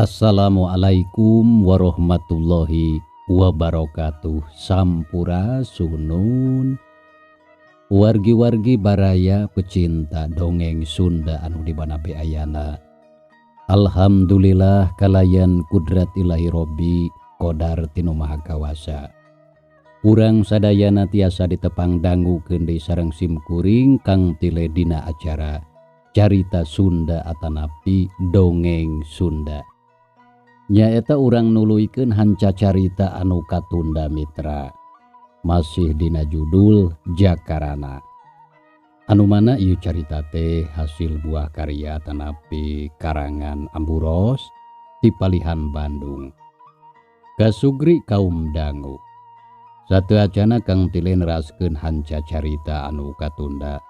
Assalamualaikum warahmatullahi wabarakatuh. Sampurasunun wargi-wargi baraya pecinta dongeng Sunda anu di mana be ayana. Alhamdulillah kalayan kudrat ilahi Robbi kodar tinu maha kawasa. Urang sadayana tiasa ditepang dangukeun deui sareng simkuring Kang Tile dina acara Carita Sunda atanapi Dongeng Sunda. Nyaeta urang nuluykeun hanca carita anu katunda mitra. Masih dina judul Jakarana. Anu mana ieu carita teh hasil buah karya atanapi karangan Amburos ti Palihan Bandung. Kasugri kaum dangu. Sateuacana Kang Tile neraskeun hanca carita anu katunda.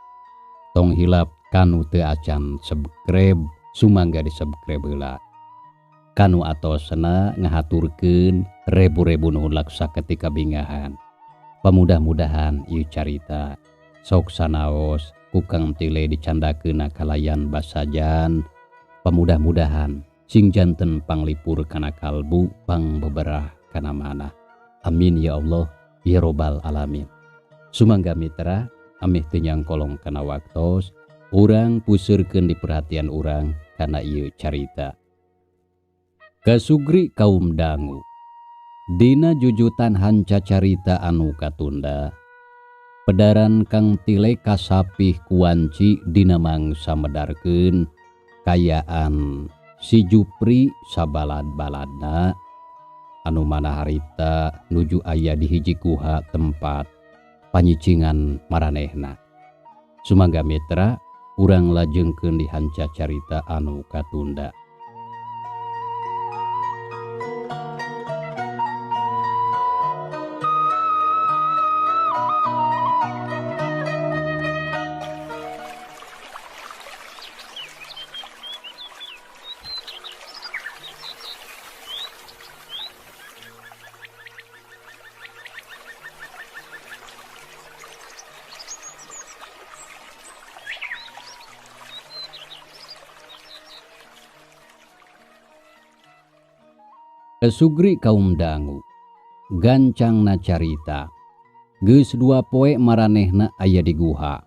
Tong hilap kanu teu acan subscribe, sumangga di-subscribe heula. Kanu atosna ngahaturkeun rebu-rebu nuhun laksa ketika bingahan. Pamudah-mudahan ieu carita sok sanaos ku Kang Tile dicandakeun kalayan basajan. Pamudah-mudahan sing janten panglipur kana kalbu, pangbeberah kana manah. Amin ya Allah ya robbal alamin. Sumangga mitra ameh teu nyangkolong kana waktos, urang puseurkeun di perhatian urang kana ieu carita. Kasugri kaum dangu. Dina jujutan hanca carita anu katunda. Pedaran Kang Tile kasapih kuanci dina mangsa medarkeun kayaan si Jupri sabalad-baladna anu mana harita nuju aya di hiji guha tempat panyicingan maranehna. Sumangga mitra urang lajengkeun di hanca carita anu katunda. Kasugri kaum dangu gancangna carita geus dua poe maranehna aya di guha.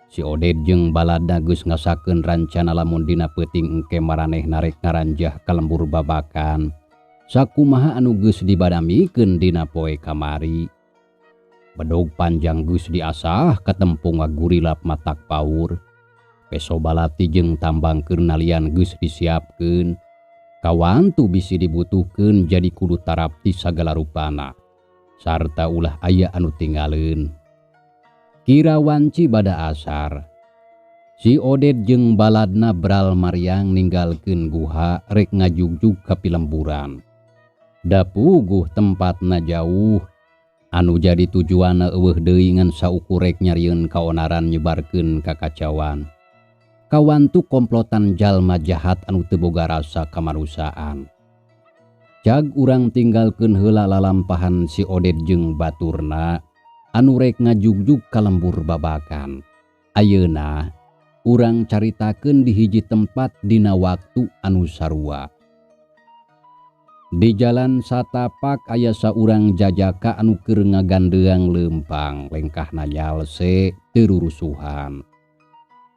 Si Oded jeung balada geus ngasakeun rancana lamun dina peuting engke maranehna rek ngaranjah ka lembur babakan sakumaha anu geus dibadamikeun dina poe kamari. Bedog panjang geus diasah katempung ngagurilap matak paur. Peso balati jeung tambang keur nalian geus disiapkeun. Kawantu bisi dibutuhkeun jadi kudu tarapti sagala rupana sarta ulah aya anu tinggaleun. Kira wanci bada asar si Oded jeung baladna bral mariang ninggalkeun guha rek ngajugjug ka pilemburan. Da puguh tempatna jauh anu jadi tujuanna eueuh deui ngan saukur rek nyarieun kaonaran nyebarkeun kakacauan. Kawantu komplotan jalma jahat anu teu boga rasa kamanusiaan. Cag urang tinggalkeun heula lalampahan si Oded jeung baturna anu rek ngajugjug ka lembur babakan. Ayeuna urang caritakeun di hiji tempat dina waktu anu sarua. Di jalan satapak aya saurang jajaka anu keur ngagandeang leumpang, lengkahna nyalse teu rurusuhan.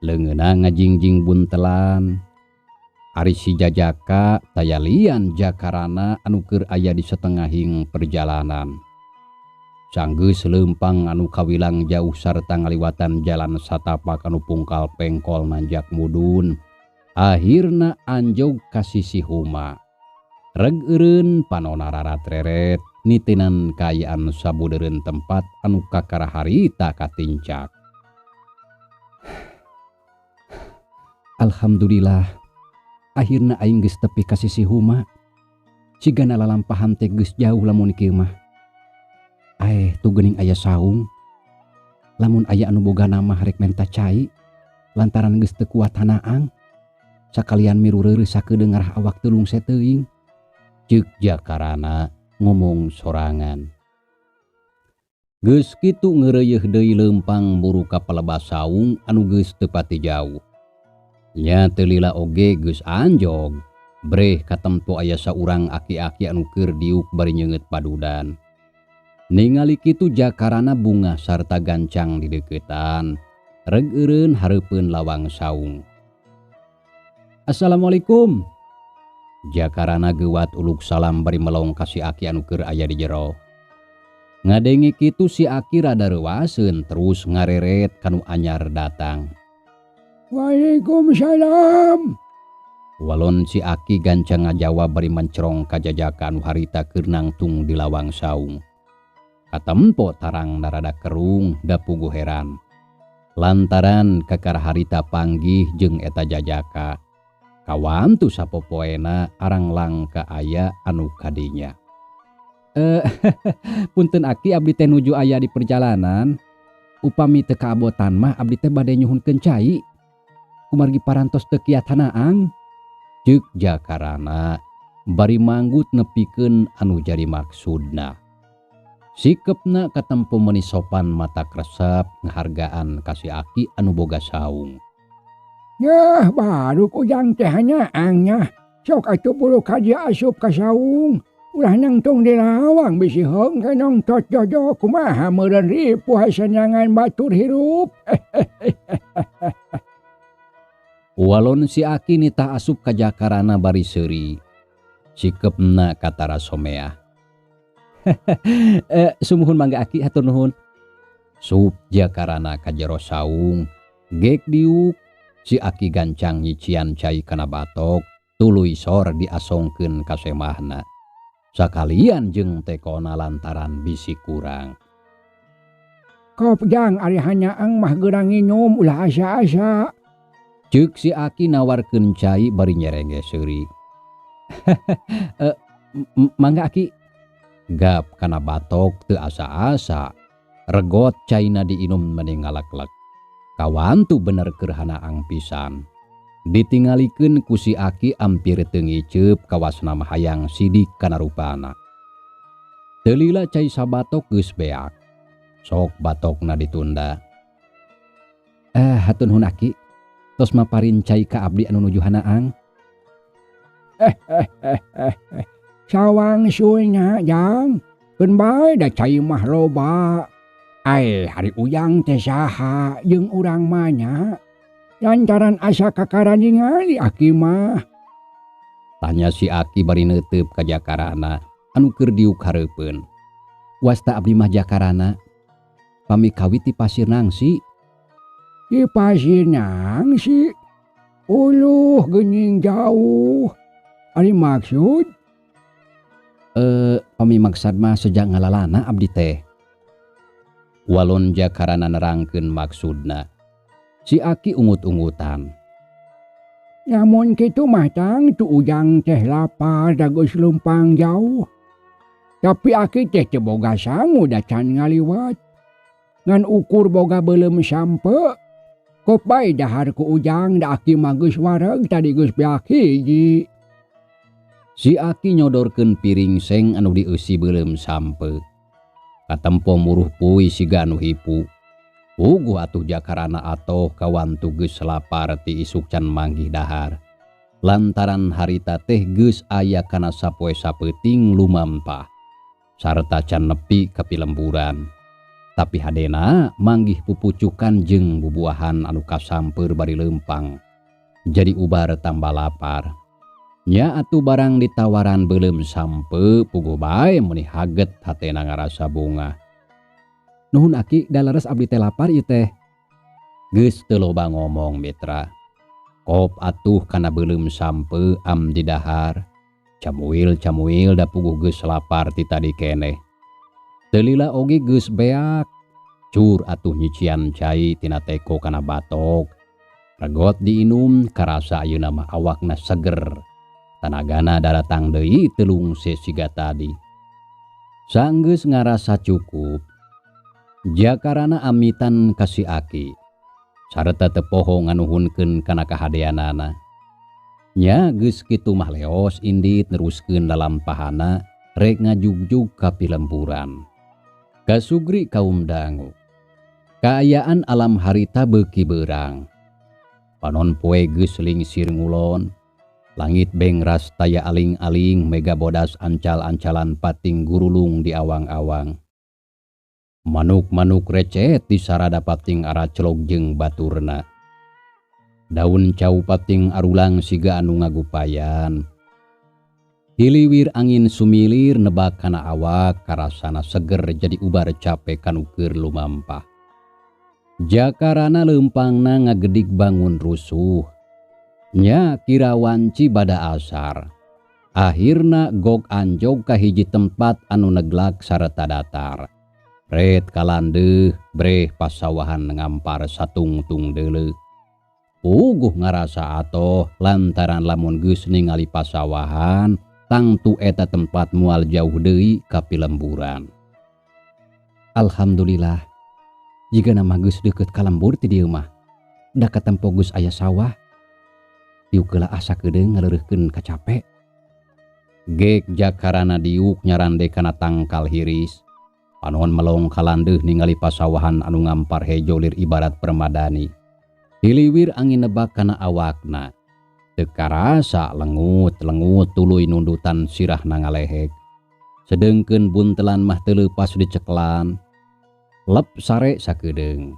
Leungeunna ngajingjing buntelan. Ari si jajaka tayalian jakarana anu keur aya di setengahing perjalanan. Sanggeus leumpang anu kawilang jauh sarta ngaliwatan jalan satapak anu pungkal pengkol nanjak mudun. Akhirna anjog ka sisi huma. Reg eureun panona rarat-reret nitinan kaayaan sabudeureun tempat anu kakara harita katincak. Alhamdulillah, akhirna aing geus tepi ka sisi huma. Cigana lalampahan teh geus jauh lamun kieu mah. Aeh, tuh geuning aya saung. Lamun aya anu boga nama rek menta cai, lantaran geus teu kuat hanaang. Sakalian miru reureuh sakedeung ngarah awak teu lungse teuing. Ceuk jakarana ngomong sorangan. Geus kitu ngeureuyeuh deui leumpang buru ka palebah saung anu geus teu pati jauh. Nya teu lila oge geus anjog. Breh katempo aya saurang aki-aki anu keur diuk bari nyeungeut padudan. Ningali kitu Jakarana bungah sarta gancang dideuketan. Reg eureun hareupeun lawang saung. Assalamualaikum. Jakarana geuwat uluk salam bari melong ka si aki anu keur aya di jero. Ngadenge kitu si aki rada reuaseun terus ngareret kanu anyar datang. Waalaikumsalam. Walon si aki gancang ngajawab bari mencerong ka jajaka anu harita keur nangtung di lawang saung. Katempo tarang narada kerung da puguh heran. Lantaran kakara harita panggih jeung eta jajaka. Kawantu sapopoena arang langka aya anu kadinya. Punten aki abdi teh nuju aya di perjalanan. Upami teu kaabotan mah abdi teh bade nyuhunkeun cai. Kumargi parantos teu kiat hanaang. Ceuk Jakarana bari manggut nepikeun anu jadi maksudna. Sikepna katempo meuni sopan mata kresep ngahargaan ka si aki anu boga saung. Yah baru ujang teh hanyaang nya. Sok atuh bulu kaji asup ka saung. Ulah nangtung di lawang bisi heung ka nongtot jojo kumaha meureun ripuh hasanyangan batur hirup. Walon si aki nitah asup ka Jakarana bari seuri. Sikepna katara someah. Sumuhun mangga aki hatur nuhun. Sup Jakarana ka jero saung. Gek diuk si aki gancang nyician cai kana batok tuluy sor diasongkeun ka semahna. Sakalian jeung tekona lantaran bisi kurang. Kop jang ari hanyaang mah geurang nginum ulah asa-asa. Ceuk si aki nawarkeun cai bari nyerenge seuri. Mangga aki. Gap kana batok teu asa-asa. Regot caina diinum meni ngalaklek. Kawantu bener keur hanaang pisan. Ditingalikeun ku si aki ampir teu ngiceup kawasna mah hayang sidik kana rupana. Teu lila cai sabatok geus beak. Sok batokna ditunda. Hatur nuhun aki. Tos maparin cai ka abdi anu nuju hanaang. Sawang sunya jang. Keun bae da cai mah loba. Ai hari ujang teh saha jeung urang mah nya. Lantaran asa kakara ningali aki mah. Tanya si aki bari neuteup ka Jakarana anu keur diuk hareupeun. Wasta abdi mah Jakarana. Pami kawit ti Pasir Nangsi. Di Pasir Nangsi? Uluh geuning jauh. Ari maksud? Pami maksad mah sejak ngalalana abdi teh. Walon Jakarana nerangkeun maksudna. Si aki ungut-ungutan. Namun kitu mah tang tu ujang teh lapar da geus leumpang jauh. Tapi aki teh teu boga sangu da can ngaliwat. Ngan ukur boga beuleum sampe. Kop bae dahar ku ujang da aki mah geus wareg tadi geus beak hiji. Si aki nyodorkeun piring seng anu dieusi beuleum sampe. Katempo muruh puy siga anu hipu. Puguh atuh Jakarana atoh kawantu geus lapar ti isuk can manggih dahar. Lantaran harita teh geus aya kana sapoe sapeuting lumampah. Sarta can nepi ka pilemburan. Tapi hadena manggih pupucukan jeung bubuahan anu kasampeur bari leumpang. Jadi ubar tambah lapar. Nya atuh barang ditawaran beuleum sampe puguh bae meuni haget hatena ngarasa bungah. Nuhun aki da leres abdi teh lapar ieu teh. Geus teu loba ngomong mitra. Kop atuh kana beuleum sampe am didahar. Camuil-camuil da puguh geus lapar ti tadi keneh. Teu lila oge geus beak. Cur atuh nyician cai tina teko kana batok. Regot diinum karasa ayeuna mah awakna seger. Tanagana daratang deui teu lungse siga tadi. Sanggeus ngarasa cukup. Jakarana amitan ka si aki. Sarta teu poho nganuhunkeun kana kahadeanana. Nya geus kitu mah leos indit neruskeun lalampahana rek ngajugjug ka pilemburan. Kasugri kaum dangu. Kaayaan alam harita beuki beurang. Panon poe geus lingsir ngulon. Langit bengras taya aling-aling mega bodas ancal-ancalan pating gurulung di awang-awang. Manuk-manuk recet di sarada pating aracelog jeung baturna. Daun cau pating arulang siga anu ngagupayan. Hiliwir angin sumilir nebak kana awak karasana seger jadi ubar capek kanu keur lumampah. Jakarana leumpangna ngagedik bangun rusuh. Nya kira wanci bada asar. Akhirna gog anjog ka hiji tempat anu neglak sareta datar. Ret kalandeuh breh pasawahan ngampar satungtung deuleu. Puguh ngarasa atoh lantaran lamun geus ningali pasawahan tangtu eta tempat mual jauh deui ka pilemburan. Alhamdulillah. Jika nama geus deukeut ka lembur ti dieu mah, da katempo geus aya sawah. Diuk heula asa keudeung ngaleureurkeun kacape. Gek jakarana diuk nyarande kana tangkal hiris. Panon melong kalandeuh ningali pasawahan anu ngampar hejo lir ibarat permadani. Hiliwir angin nebak kana awakna. Teu karasa lengut-lengut tuluy nundutan sirahna ngalehek. Sedengkeun buntelan mah teu leupas diceklan. Lep sare sakedeung.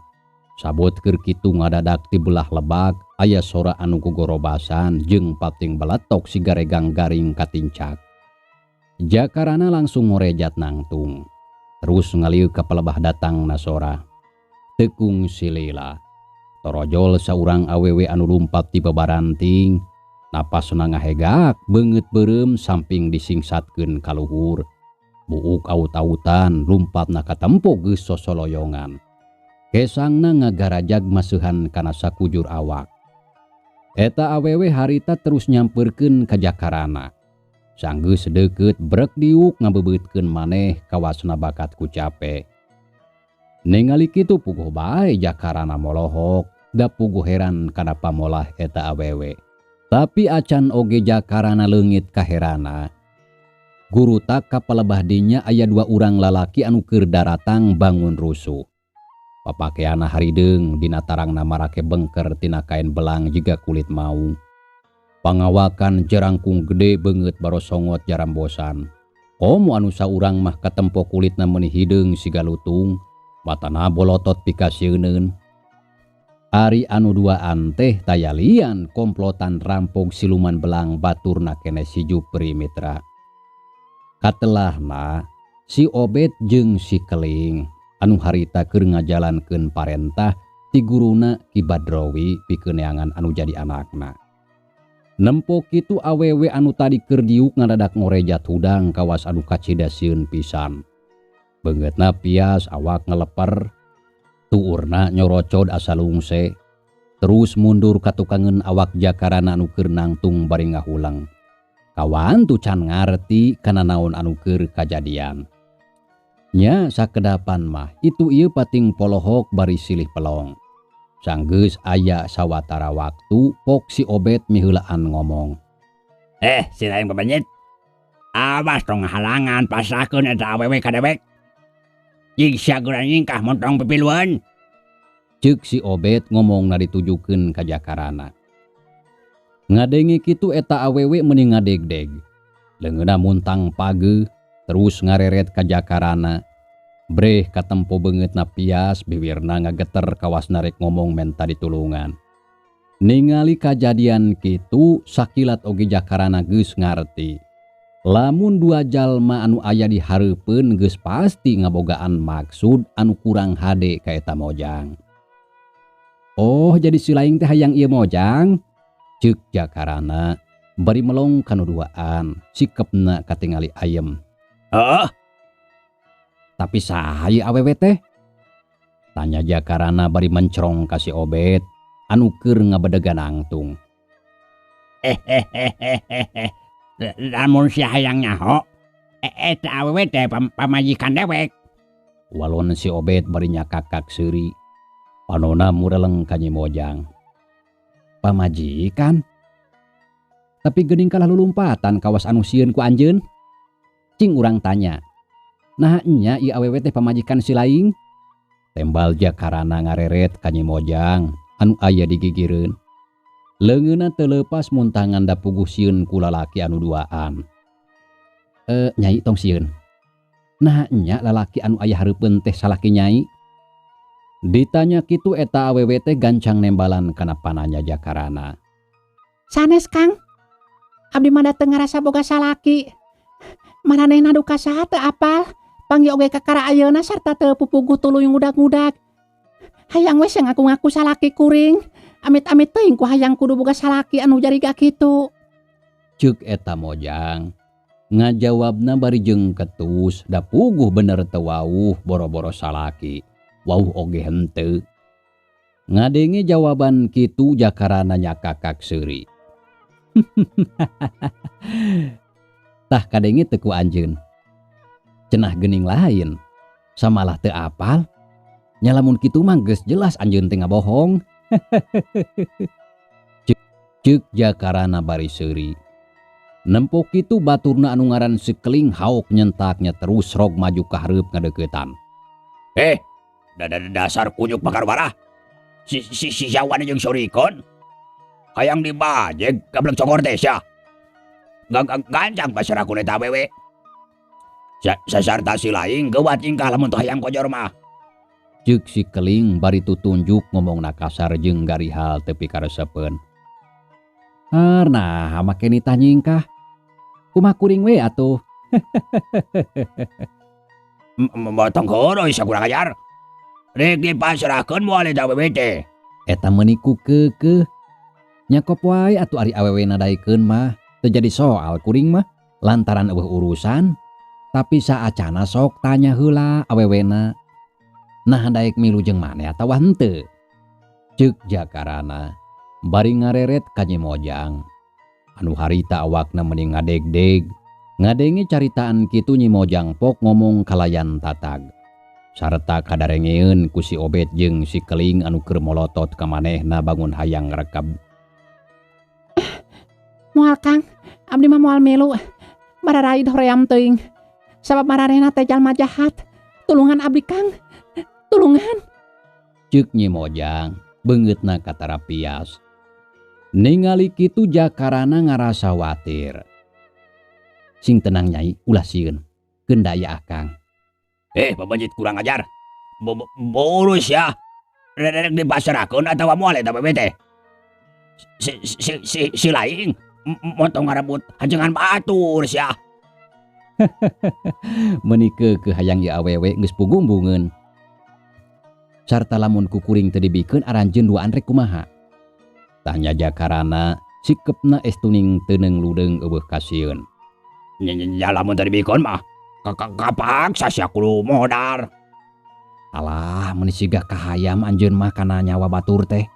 Sabot keur kitu ngadadak ti belah lebak aya sora anu gogorobasan jeung pating beletok sigaregang garing katincak. Jakarana langsung ngorejat nangtung. Terus ngalieu ka pelebah datang nasora. Tekung silila. Torojol saurang awewe anu lumpat ti babaranting. Napasna ngahegak beungeut beureum samping disingsatkeun ka luhur. Buuk aut-autan lumpatna katempo geus sosoloyongan. Kesangna ngagarajag maseuhan kana sakujur awak. Eta awewe harita terus nyampeurkeun ka jakarana. Sanggeus deukeut brek diuk ngabebeutkeun maneh kawasna bakat ku cape. Ningali kitu puguh bae jakarana molohok, da puguh heran kana pamolah eta awewe. Tapi acan oge jakarana leungit kaherana. Gurutak ka palebah dinya aya dua urang lalaki anu keur daratang bangun rusuh. Papakeana harideung dina tarangna marake bengker tina kain belang jiga kulit maung. Pangawakan jerangkung gede beungeut barosongot jarambosan. Komo anu saurang mah katempo kulitna meuni hideung siga lutung, matana bolotot pikasieuneun. Ari anu duaan teh tayalian komplotan rampok siluman belang baturna kene si Jupri mitra. Katelahna si Obet jeung si Keling anu harita keur ngajalankeun parentah ti guruna Ki Badrowi pikeun neangan anu jadi anakna. Nempo kitu awewe anu tadi keur diuk ngadadak ngorejat hudang kawas anu kacida sieun pisan. Beungeutna pias awak ngeleper, tuurna nyorocod asa lungse, terus mundur katukangeun awak jakarana anu keur nangtung bari ngahulang. Kawan tu can ngarti kana naon anu keur kajadian. Nya sakedapan mah itu ieu pating polohok bari silih pelong. Sanggeus aya sawatara waktu pok si Obet miheulaan ngomong. Si lain bebenyit. Awas tong halangan pasahkeun eta awewe ka dewek. Jig sia geura nyingkah montong pipilueun. Ceuk si Obet ngomongna ditujukeun ka jakarana. Ngadenge kitu eta awewe meuni ngadegdeg. Leungeunna muntang pageuh terus ngareret ka jakarana. Breh katempo beungeutna pias biwirna ngageter kawasna rek ngomong menta ditulungan. Ningali kajadian kitu sakilat oge jakarana geus ngarti. Lamun dua jalma anu aya di hareupeun geus pasti ngabogaan maksud anu kurang hade ka eta mojang. Oh jadi si laing teh hayang ieu mojang? Ceuk jakarana bari melong kanu duaan sikepna katingali ayem. Heeh. Tapi saha ieu awewe teh? Tanya jakarana bari mencerong ka si Obet anu keur ngabedegan nangtung. Lamun si hayang nyaho, eta awewe teh pamajikan dewek. Walon si Obet bari nyakakak seuri. Panona mureleng ka Nyi Mojang. Pamajikan? Tapi geuning kalah lulumpatan kawas anu sieun ku anjeun. Cing urang tanya. Nah nya ieu awewe teh pamajikan si laing? Tembal jakarana ngareret ka Nyi Mojang anu aya di gigireun. Leungeunna teu leupas muntangan da puguh sieun ku lalaki anu duaan. Nyai tong sieun. Nah nya lalaki anu aya hareupeun teh salaki nyai. Ditanya kitu eta awewe teh gancang nembalan kana pananya Jakarana. Sanes Kang. Abdi mah teu ngarasa boga salaki. Maranehna duka saha teu apal. Panggih oge kakara ayeuna sarta teu pupuguh tuluy ngudag-ngudag. Hayang we ngaku-ngaku salaki kuring. Amit-amit teuing ku hayang kudu boga salaki anu jariga kitu. Ceuk eta Mojang. Ngajawabna bari jeung ketus da puguh bener teu wauh boro-boro salaki. Wauh oge henteu. Ngadenge jawaban kitu Jakarana nyakakak seuri. Tah kadenge teu ku anjeun. Cenah geuning lain. Samalah teu apal. Nya lamun kitu mah geus jelas anjeun teh ngabohong. Ceuk Jakarana bari seuri. Nempo kitu baturna anu ngaran Sikeling haok nyentaknya terus rog maju ka hareup ngadeuketan. Dasar kunyuk bakar warah. Si si Jawan jeung Surikon. Hayang dibajeg gablek congor teh sia. Gancang pasrahkeun eta awewe. Sasarta si laing geuwat ingkah lamun teu hayang kojor mah. Ceuk si Keling bari tutunjuk ngomongna kasar jeung garihal teu pikaresepeun. Nah, make nitah nyingkah. Kumaha kuring we atuh. Motong heureuy sakurang ajar. Rek dipasrahkeun moal eta awewe teh. Eta meuni ku keukeuh. Nyakop wae atuh ari awewe nadaikeun mah teu jadi soal kuring mah lantaran eueuh urusan. Tapi saacana sok tanya heula awewena. Nah daek milu jeung maneh atawa henteu. Ceuk Jakarana bari ngareret ka Nyi Mojang. Anu harita awakna meni ngadegdeg. Ngadenge caritaan kitu Nyi Mojang pok ngomong kalayan tatag. Sarta kadarengeun ku si Obet jeung si Keling anu keur molotot ka manehna bangun hayang rekeb. Moal Kang, abdi mah moal milu. Bararaid hoream teuing. Sabab maranehna teh jalma jahat. Tulungan abdi Kang. Tulungan. Ceuk Nyi Mojang beungeutna katara pias. Ningali kitu Jakarana ngarasa watir. Sing tenang nyai, ulah sieun. Keun da aya akang. Babanjit kurang ajar. Borus ya. Rek dipasrahkeun atawa moal eta awewe teh. Si laing motong ngarebut hajengan batur sia. Meuni keukeuh hayang ieu awewe geus pugumbungeun. Sarta lamun ku kuring teu dibikeun aranjeun duaan rek kumaha. Tanya Jakarana sikepna estuning teuneung ludeung eueuh kasieun. Nya lamun teu dibikeun mah kapaksa sia kudu modar. Alah meuni siga kahayam anjeun mah kana nyawa batur teh.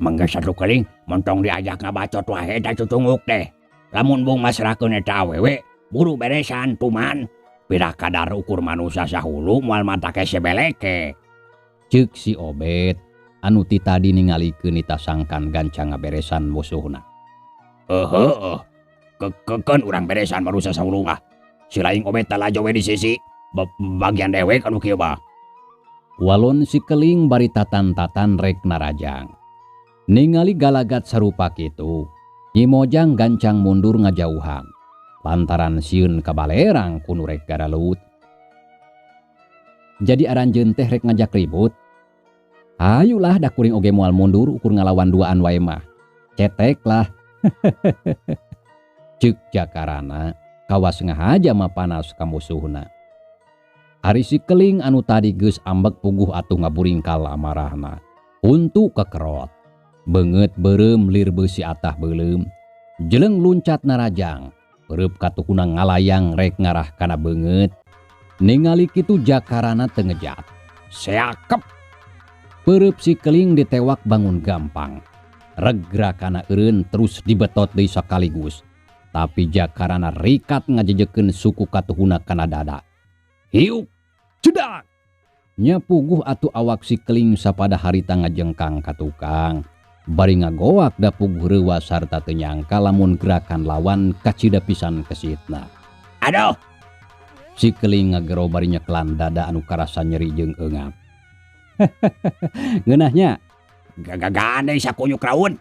Mangga satu keling montong diajak ngabacot wae eta cucunguk teh. Lamun bung masrahkeun eta awewe buru beresan tuman. Pira kadar ukur manusia sahulu moal mata sebeleke. Ceuk si Obet anu ti tadi ningalikeun itasangkan gancang ngaberesan musuhna. Heuh. Kekeun urang beresan manusia sahulu mah. Si laing Obet talajo we di sisi bagian dewek anu kieu mah. Walon si Keling bari tatan-tatan rek narajang. Ningali galagat sarupa kitu, Nyi Mojang gancang mundur ngajauhan. Lantaran sieun kabalerang ku nu rek garalut. Jadi aranjeun teh rek ngajak ribut. Hayulah da kuring oge moal mundur ukur ngalawan duaan wae mah. Cetek lah. Ceuk Jakarana kawas ngahaja mah panas ka musuhna. Ari si Keling anu tadi geus ambek puguh atuh ngaburingkal amarahna. Untu kekerot. Beungeut beureum lir beusi atah beuleum. Jeleng luncat narajang. Pereup katuhuna ngalayang rek ngarah kana beungeut. Ningali kitu Jakarana teu ngejat. Seakep. Pereup si Keling ditewak bangun gampang. Regrakana eureun terus dibetot deui sakaligus. Tapi Jakarana rikat ngajejekeun suku katuhuna kana dada. Hiup, cedak. Nya puguh atuh awak si Keling sapada harita ngajengkang ka tukang. Bari ngagoak da puguh reuwas sarta teu nyangka lamun gerakan lawan kacida pisan kesitna. Aduh. Si Keling ngagero bari nyeklan dada anu karasa nyeri jeung eungap. Ngeunahnya Gagagane sakunyuk raun.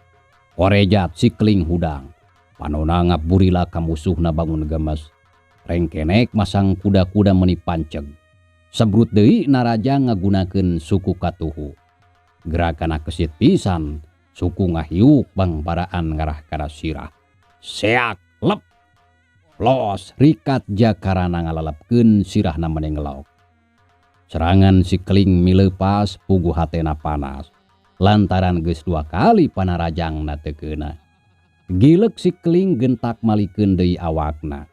Korejat si Keling hudang. Panona ngaburila ka musuhna bangun gemes. Rengkenek masang kuda-kuda meni panceg. Sebrut deui Narajang ngagunakeun suku katuhu. Gerakana kesit pisan, suku ngahiuk bangbaraan ngarah kana sirah. Seak lep. Los rikat Jakarana ngalalepkeun sirahna meni ngelok. Serangan si Keling mileupas puguh hatena panas. Lantaran geus dua kali panarajangna teu keuna. Gilek si Keling gentak malikeun deui awakna.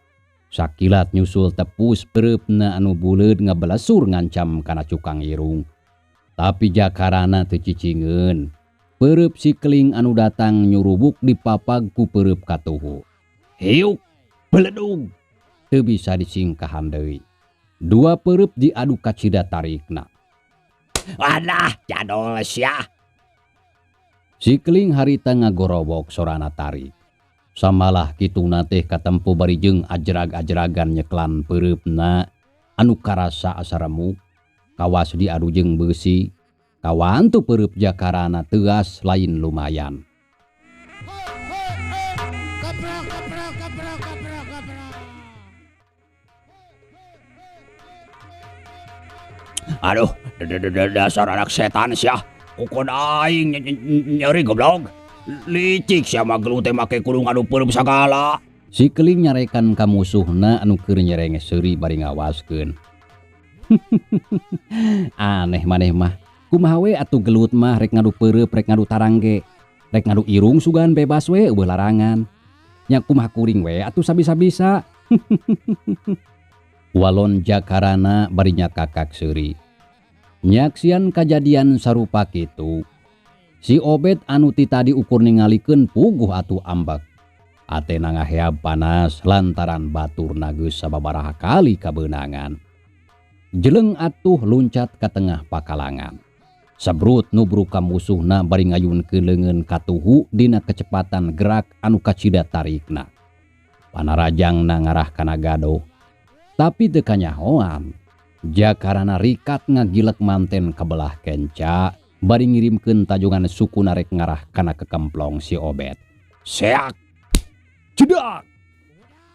Sakilat nyusul tepus pereupna anu buleud ngabelasur ngancam kana cukang irung. Tapi Jakarana teu cicingeun. Pereup si Keling anu datang nyurubuk dipapag ku pereup katuhu. Hiuk beledug teu bisa disingkahan deui. Dua pereup diadu kacida tarikna. Wadah jadol sia. Si Keling harita ngagorowok sorana tarik. Samalah kituna teh katempo bari jeung ajrag-ajragan nyeklan peureupna anu karasa asa remuk. Kawas diadu jeung beusi. Kawantu peureub Jakarana teuas lain lumayan. Aduh, dasar anak setan sia. Kukon aing nyeri goblok. Licik sia mah gelut teh make kudu ngadu peureum sagala. Si Keling nyarekan ka musuhna anu keur nyerenges seuri bari ngawaskeun. Aneh maneh mah. Kumaha we atuh gelut mah rek ngadu peureub rek ngadu tarangge. Rek ngadu irung sugan bebas we eueuh larangan. Nya kumaha kuring we atuh sabisa-bisa. Walon Jakarana bari nyakakak seuri. Nyaksian kajadian sarupa kitu. Si Obet anu ti tadi ukur ningalikeun puguh atuh ambek. Atena ngaheab panas lantaran baturna geus sababaraha kali kabeunangan. Jeleng atuh luncat ka tengah pakalangan. Sebrut nubruk ka musuhna bari ngayunkeun leungeun katuhu dina kecepatan gerak anu kacida tarikna. Panarajangna ngarah kana gadoh. Tapi teu kanyahoan. Jakarana rikat ngagilek manten kabelah kenca bari ngirimkeun tajongan suku narek ngarah kana kekemplong si Obet. Seak. Cedak.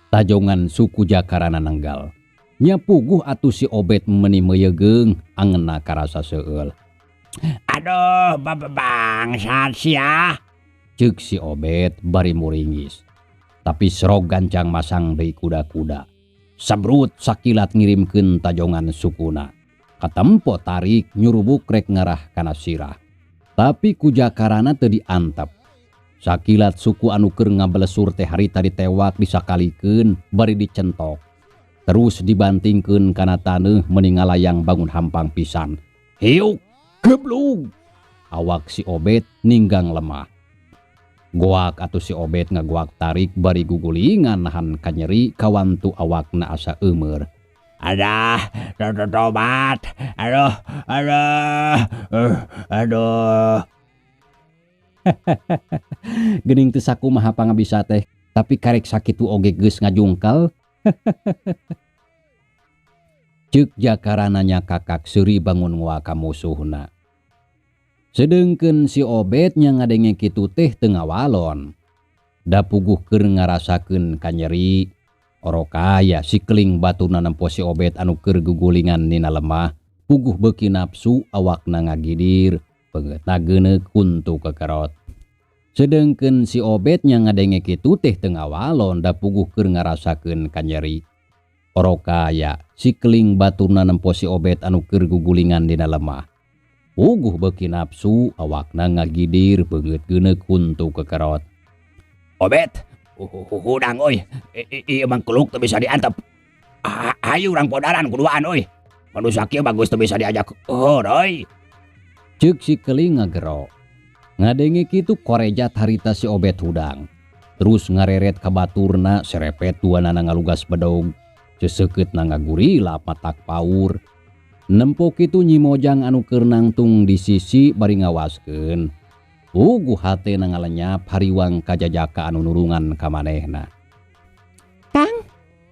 Tajongan suku Jakarana nenggal. Nya puguh atuh si Obet meni meuyegeung angeunna karasa seueul. Aduh, bangsat sia. Ceuk si Obet bari muringis. Tapi serog gancang masang deui kuda-kuda. Sebrut sakilat ngirimkeun tajongan sukuna. Katempo tarik nyurubuk rek ngarah kana sirah. Tapi ku Jakarana teu diantep. Sakilat suku anu keur ngabelesur teh harita ditewak disakalikeun bari dicentok. Terus dibantingkeun kana taneuh meni ngalayang bangun hampang pisan. Hiuk geblug. Awak si Obet ninggang lemah. Goak atuh si Obet ngagoak tarik bari gugulingan nahan kanyeri kawantu awakna asa eumeur. Adah, tobat. Aduh, aduh, aduh. Geuning teu sakumaha pangabisa teh, tapi karek sakitu oge geus ngajungkal. Ceuk Jakarana nyakakak seuri bangun ngoa ka musuhna. Sedengkeun si Obet nya ngadenge kitu teh teu ngawalon. Da puguh keur ngarasakeun kanyeri. Orokaya si Keling baturna nempo si Obet anu keur gugulingan nina lemah. Puguh beuki nafsu awakna ngagidir, peungeutna geuneuk huntu kekerot. Sedengkeun si Obet nya ngadenge kitu teh teu ngawalon da puguh keur ngarasakeun kanyeri. Orokaya si Keling baturna nempo si Obet anu keur gugulingan dina lemah. Puguh beuki nafsu awakna ngagidir beungeut geuneuk huntu kekerot. Obet, hudang euy. Ieu mah keluk teu bisa diantep. Hayu urang podaran kuduaan euy. Manusia kieu bagus teu bisa diajak heureui. Ceuk si Keling ngagero. Ngadenge kitu korejat harita si Obet hudang. Terus ngareret ka baturna serepet duanana ngalugas bedog. Seseukeutna ngagurila patak paur. Nempo kitu Nyi Mojang anu keur nangtung di sisi bari ngawaskeun. Puguh hatena ngalenyap hariwang kajajaka anu nurungan ka manehna. Kang,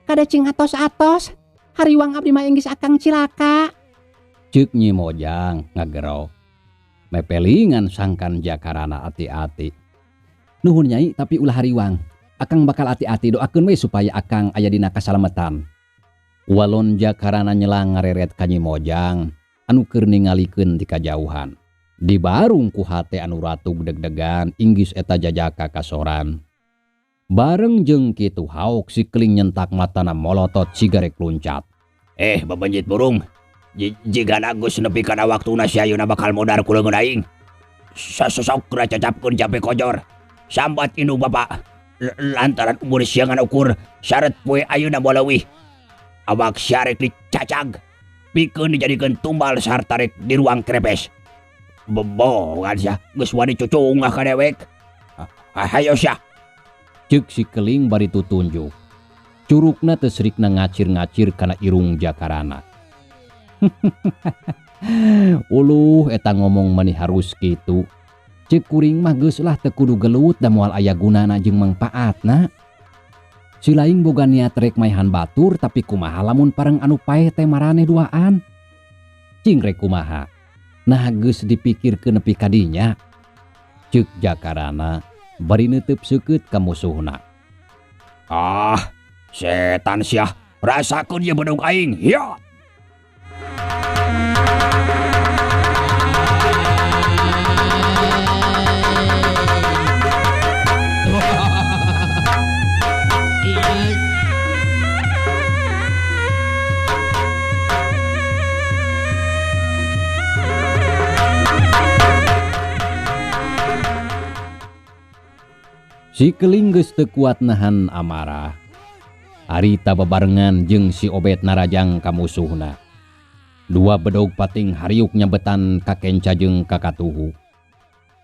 kada cing atos-atos, hariwang abdi mah inggis akang cilaka. Ceuk Nyi Mojang ngagero. Mepelingan sangkan Jakarana ati-ati. Nuhun Nyai, tapi ulah hariwang. Akang bakal ati-ati, doakeun we supaya akang aya dina kasalametan. Walon Jakarana nyelang ngareret ka Nyi Mojang anu keur ningalikeun ti kajauhan. Dibarung ku hate anu ratug deg-degan inggis eta jajaka kasoran. Bareng jeung kitu haok si Keling nyentak matana molotot sigarek luncat. Babenjit burung. Jigana geus nepi kana waktuna si ayeuna bakal modar ku leungeun aing. Sasosok cacapkeun jampe kojor. Sambat indung bapak. Lantaran umur siangan ukur syarat poe ayeuna moal leuwih. Awak syarek dicacag. Pikeun dijadikeun tumbal sarta rek di ruang krepes. Bebongan sia geus wani cucungah ka dewek. Hayo sia. Ceuk si Keling bari tutunjuk. Curugna teu serikna ngacir-ngacir kana irung Jakarana. Uluh eta ngomong mani harus kitu. Ceuk kuring mah geus lah teu kudu gelut da moal aya gunana jeung mangpaatna. Si laing boga niat rek maehan batur tapi kumaha lamun pareng anu paeh teh maraneh duaan. Cing rek kumaha. Nah geus dipikirkeun nepi ka dinya. Ceuk Jakarana bari neuteub seukeut ka musuhna. Ah, setan sia, rasakeun ye bedog aing. Hiya. Si Keling geus teu kuat nahan amarah. Harita babarengan jeung si Obet narajang ka musuhna. Dua bedog pating hariuk nyabetan ka kenca jeung ka katuhu.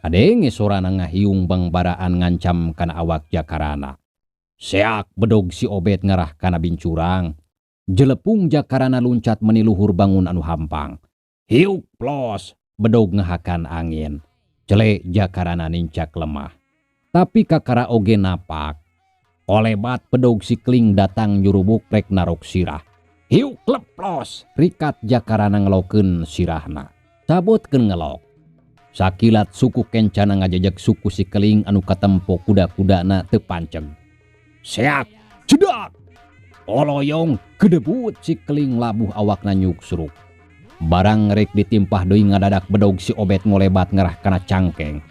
Kadenge sorana ngahiung bangbaraan ngancam kana awak Jakarana. Seak bedog si Obet ngarah kana bincurang. Jelepung Jakarana luncat meniluhur bangun anu hampang. Hiuk plos bedog ngahakan angin. Cele Jakarana nincak lemah. Tapi kakara oge napak. Kolebat bedog si Keling datang nyurubuk rek narok sirah. Hiuk leplos rikat Jakarana ngelokeun sirahna. Sabotkeun ngelok. Sakilat suku kencana ngajejek suku si Keling anu katempo kuda-kudana teu panceg. Seak cedak. Oloyong gedebut si Keling labuh awakna nyuksruk. Barang rek ditimpah deui ngadadak bedog si Obet ngolebat ngerah kana cangkeng.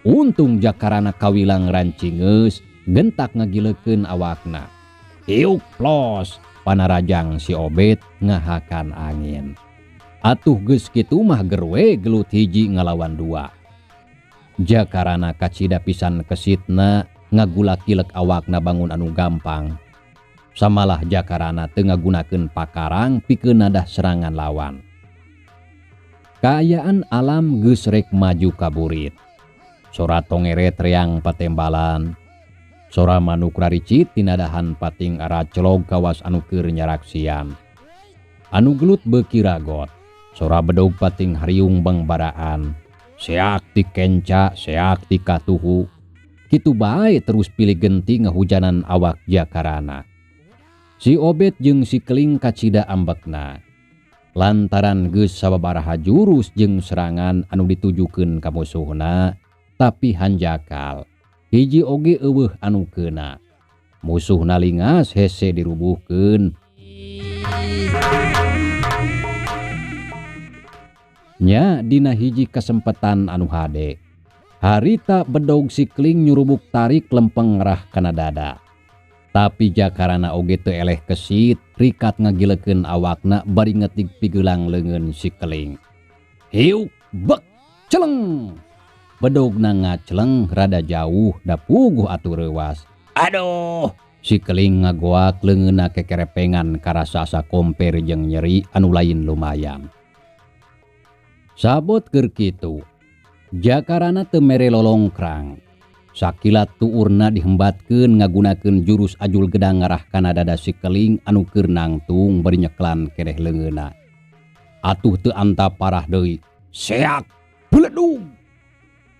Untung Jakarana kawilang rancingeus gentak ngagilekeun awakna. Hiuk plos panarajang si Obet ngahakan angin. Atuh geus kitu mah gerwe gelut hiji ngalawan dua. Jakarana kacida pisan kesitna ngagulakilek awakna bangun anu gampang. Samalah Jakarana teu ngagunakeun pakarang pikeun nadah serangan lawan. Kaayaan alam geus rek maju ka burit. Sora tongeret reang patembalan. Sora manuk raricit tinadahan pating aracelog kawas anu keur nyaraksian. Anu gelut beuki ragot. Sora bedog pating hariung bangbaraan. Seak ti kenca, seak ti katuhu. Kitu bae terus pilih genti ngahujanan awak Jakarana. Si Obet jeung si Keling kacida ambekna. Lantaran geus sababaraha jurus jeung serangan anu ditujukeun ka musuhna, tapi hanjakal. Hiji oge eueuh anu keuna. Musuhna lingas hese dirubuhkeun. Nya dina hiji kesempatan anu hade. Harita bedog si Keling nyurubuk tarik lempeng ngerah kana dada. Tapi Jakarana oge teu eleh kesit, rikat ngagilekeun awakna bari ngetig pigelang leungeun si Keling. Hiuk bek celeng. Bedogna ngaceleng rada jauh da puguh atuh reuwas. Aduh, si Keling ngagoak leungeunna kekerepengan karasa asa komper jeung nyeri anu lain lumayan. Sabot keur kitu, Jakarana teu mere lolongkrang. Sakilat tuurna dihembatkeun ngagunakeun jurus ajul gedang ngarah kana dada si Keling anu keur nangtung bari nyeklan keneh leungeunna. Atuh teu anta parah deui. Seak beledug.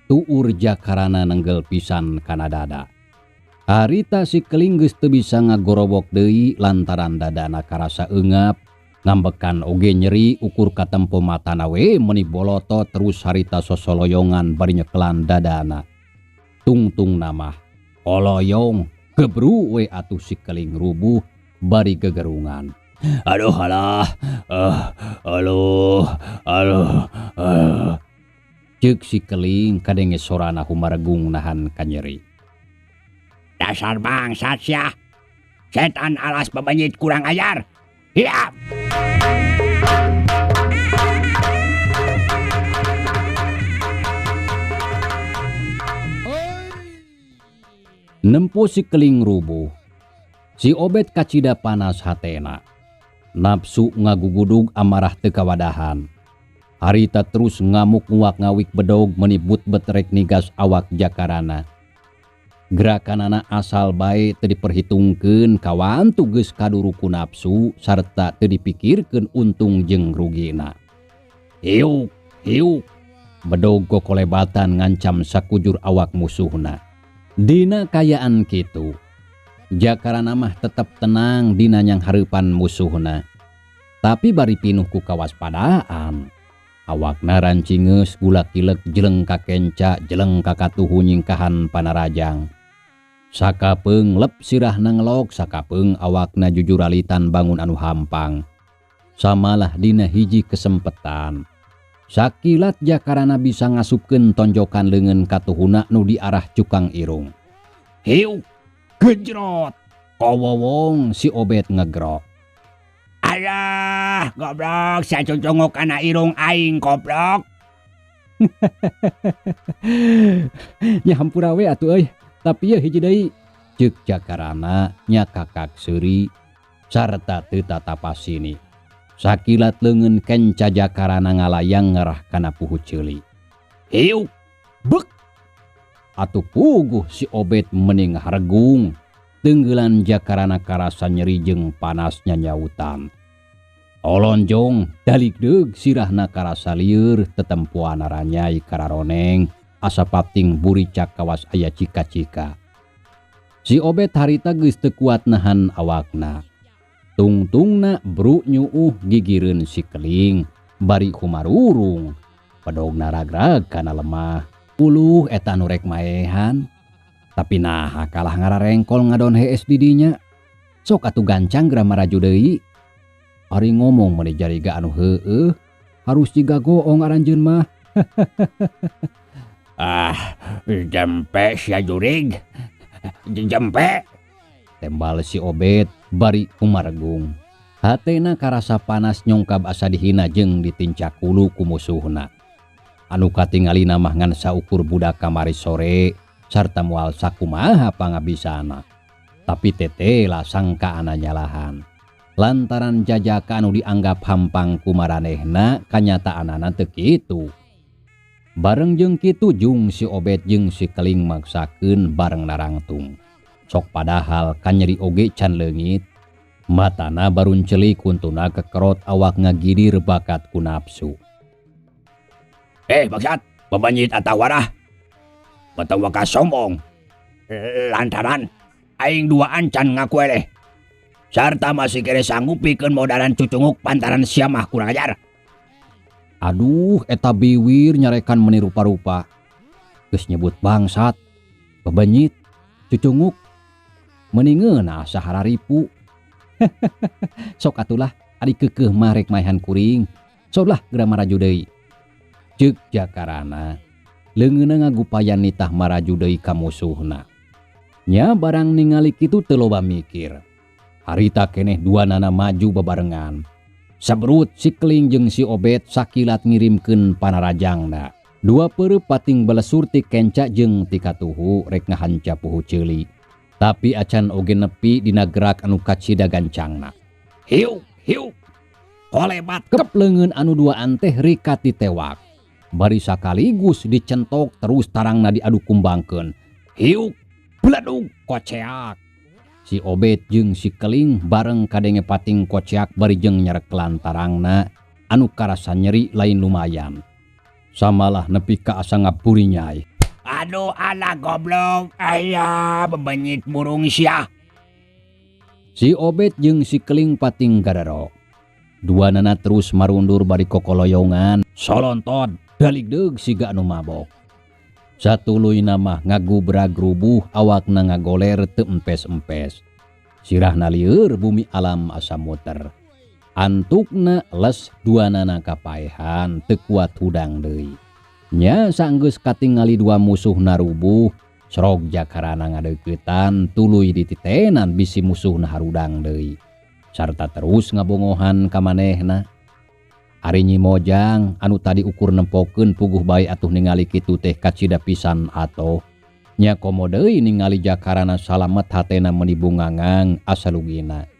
Tuur Jakarana nenggel pisan kana dada. Harita si Keling geus teu bisa ngagorobok deui lantaran dadana karasa eungap, ngambekan oge nyeri ukur katempo matana we meuni bolotot terus harita sosoloyongan bari nyekelan dadana. Tungtungna mah koloyong gebru we atuh si Keling rubuh bari gegerungan. Aduh alah, aduh, aduh, aduh. Ceuk si Keling kadenge sorana humaregung nahan kanyeri. Dasar bangsat sia. Setan alas bebenyit kurang ajar. Hiap. Nempo si Keling rubuh. Si Obet kacida panas hatena. Nafsu ngagugudug amarah teu kawadahan. Harita terus ngamuk nguak ngawik bedog menibut betrek nigas awak jakarana. Gerakanana asal bae teu diperhitungkeun kawantu geus kaduru ku nafsu sarta teu dipikirkeun untung jeung rugina. Hiuk, hiuk. Bedog kokolebatan ngancam sakujur awak musuhna. Dina kayaan kitu, jakarana mah tetep tenang dina nyanghareupan musuhna. Tapi bari pinuh ku kawaspadaan. Awakna rancingeus gula kilek jeleng ka kenca jeleng ka katuhu nyingkahan panarajang. Sakapeung lep sirahna ngelok sakapeung awakna jujuralitan bangun anu hampang. Samalah dina hiji kesempetan. Sakilat jakarana bisa ngasupkeun tonjokan leungeun katuhuna nu diarah cukang irung. Hiuk, gejrot. Kowowong si Obet ngegrok. Alah, goblok, saya cucunguk kana irung aing goblok. Nya hampura we atuh euy, tapi yeuh hiji deui. Ceuk jakarana nya kakak seuri sarta teu tatapasini. Sakilat leungeun kenca jakarana ngalayang ngarah kana puhu ceuli. Hiuk, bek. Atuh puguh si Obet mending haregung. Tenggelan jakarana karasa nyeri jeung panasnya nyautan. Olonjong dalikdeug sirahna karasa lieur tetempuan ranyai kararoneng asa pating buricak kawas aya cika-cika. Si Obet harita geus teu kuat nahan awakna. Tungtungna bru nyuuh gigireun si Keling bari kumarurung. Pedogna ragrag kana lemah. Uluh eta nu rek maehan. Tapi naha kalah ngararengkol ngadon hees di dinya. Sok atuh gancang geura maraju deui. Ari ngomong meuni jariga anu heueuh, harus jiga goong aranjeun mah. Ah, jempe sia jurig. Jempe. Tembal si Obet bari kumaregung. Hatena karasa panas nyongkab asa dihina jeung ditincak hulu ku musuhna. Anu katingalina mah ngan saukur budak kamari sore sarta moal sakumaha pangabisana. Tapi tetela sangkaana nyalahan. Lantaran jajaka anu dianggap hampang ku maranehna kanyataanana teu kitu. Bareng jeung kitu jung si Obet jeung si Keling maksakeun bareng narangtung. Sok padahal kanyeri oge can leungit. Matana baruncelik kuntuna kekerot awak ngagidir bakat ku nafsu. Bangsat, bebenyit atawa warah. Batawa ka sombong. Lantaran aing duaan can ngaku eleh. Sarta masih kere sanggup pikeun modaran cucunguk pantaran sia mah kurang ajar. Aduh, eta biwir nyarekan meni rupa-rupa. Geus nyebut bangsat, bebenyit, cucunguk. Meni ngeunah asa hararipu. Sok atulah ari keukeuh mah rek maehan kuring. Sok lah geura maraju deui. Ceuk jakarana leungeunna ngagupayan nitah maraju deui ka musuhna. Nya barang ningali kitu teu loba mikir. Harita keneh duanana maju bebarengan. Sabrut si Keling jeung si Obet sakilat ngirimkeun panarajangna. Dua peureup pating belesur ti kenca jeung ti katuhu rek ngahanca puhu ceuli. Tapi acan oge nepi dina gerak anu kacida gancangna. Hiuk, hiuk. Kolebat kep leungeun anu duaan teh rikat ditewak. Bari sakaligus dicentok terus tarangna diadu kumbangkeun. Hiuk, bledug, koceak. Si Obet jeung si Keling bareng kadenge pating koceak bari jeung nyareklan tarangna anu karasa nyeri lain lumayan. Samalah nepi ka asa ngaburinyai. Aduh ala goblok, aya bebenyit burung sia. Si Obet jeung si Keling pating garero. Duanana terus marundur bari kokoloyongan, solonton, daligdeug siga anu mabok. Satuluyna mah ngagubrag rubuh awakna ngagoler teu empes-empes. Sirahna lieur bumi alam asa muter. Antukna les duanana kapaehan teu kuat hudang deui. Nya sanggeus katingali dua musuhna rubuh, serog jakarana ngadeuketan tuluy dititenan bisi musuhna harudang deui. Sarta terus ngabongohan ka manehna. Ari Nyi Mojang anu tadi ukur nempokeun puguh bae atuh ningali kitu teh kacida pisan atoh. Nya komo deui ningali jakarana salamet hatena meuni bungangang asa lugina.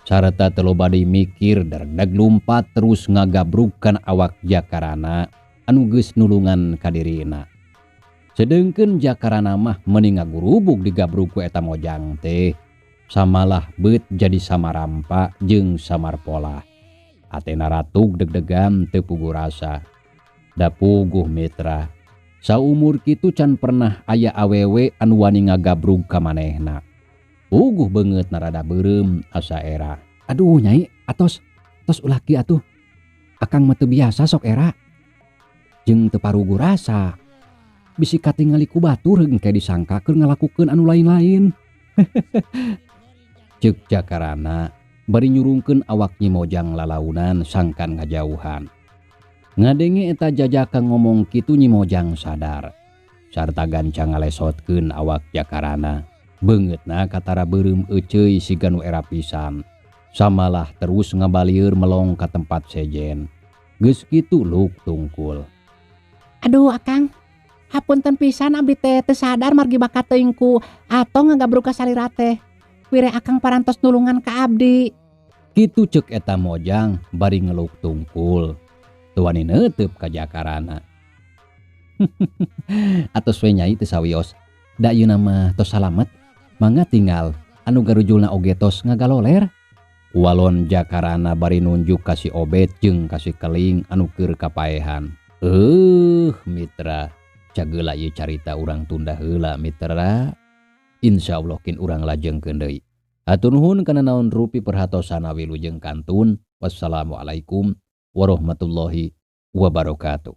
Sarta teu loba deui mikir derdeg lumpat terus ngagabrugkan awak jakarana anu geus nulungan ka dirina. Sedengkeun jakarana mah meuni ngagurubug digabrug ku eta mojang teh. Samalah beut jadi samarampa jeung samarpolah. Atena ratug deg-degan teu puguh rasa. Da puguh mitra. Saumur kitu can pernah aya awewe anu wani ngagabrug ka manehna. Puguh beungeut narada beureum asa era. Aduh nyai, atos tos ulah kieu atuh. Akang mah teu biasa sok era. Jeung teu paruguh rasa. Bisi katingali ku batur engke disangka keur ngalakukeun anu lain-lain. Ceuk jakarana bari nyurungkeun awak Nyi Mojang lalaunan sangkan ngajauhan. Ngadenge eta jajaka ngomong kitu Nyi Mojang sadar. Sarta gancang ngalesotkeun awak jakarana. Beungeutna katara beureum euceuy siga nu era pisan. Samalah terus ngabalieur melong ka tempat sejen. Geus kitu luk tungkul. Aduh akang, hapunten pisan abdi teh teu sadar margi bakat teuing ku atong ngagabrug ka salira teh. Wire akang parantos nulungan ka abdi. Kitu ceuk eta mojang bari ngeluk tungkul. Teu wani neuteub ka jakarana. Atos we nyai teu sawios. Da ayeuna mah tos salamet. Mangga tinggal anu garujulna oge tos ngagaloler. Walon jakarana bari nunjuk ka si Obet jeung ka si Keling anu keur kapaehan. Mitra, cageula ieu carita urang tunda heula mitra. Insyaallah kin urang lajengkeun deui. Hatur nuhun kana naon rupi perhatosana wilujeng kantun. Wassalamualaikum warahmatullahi wabarakatuh.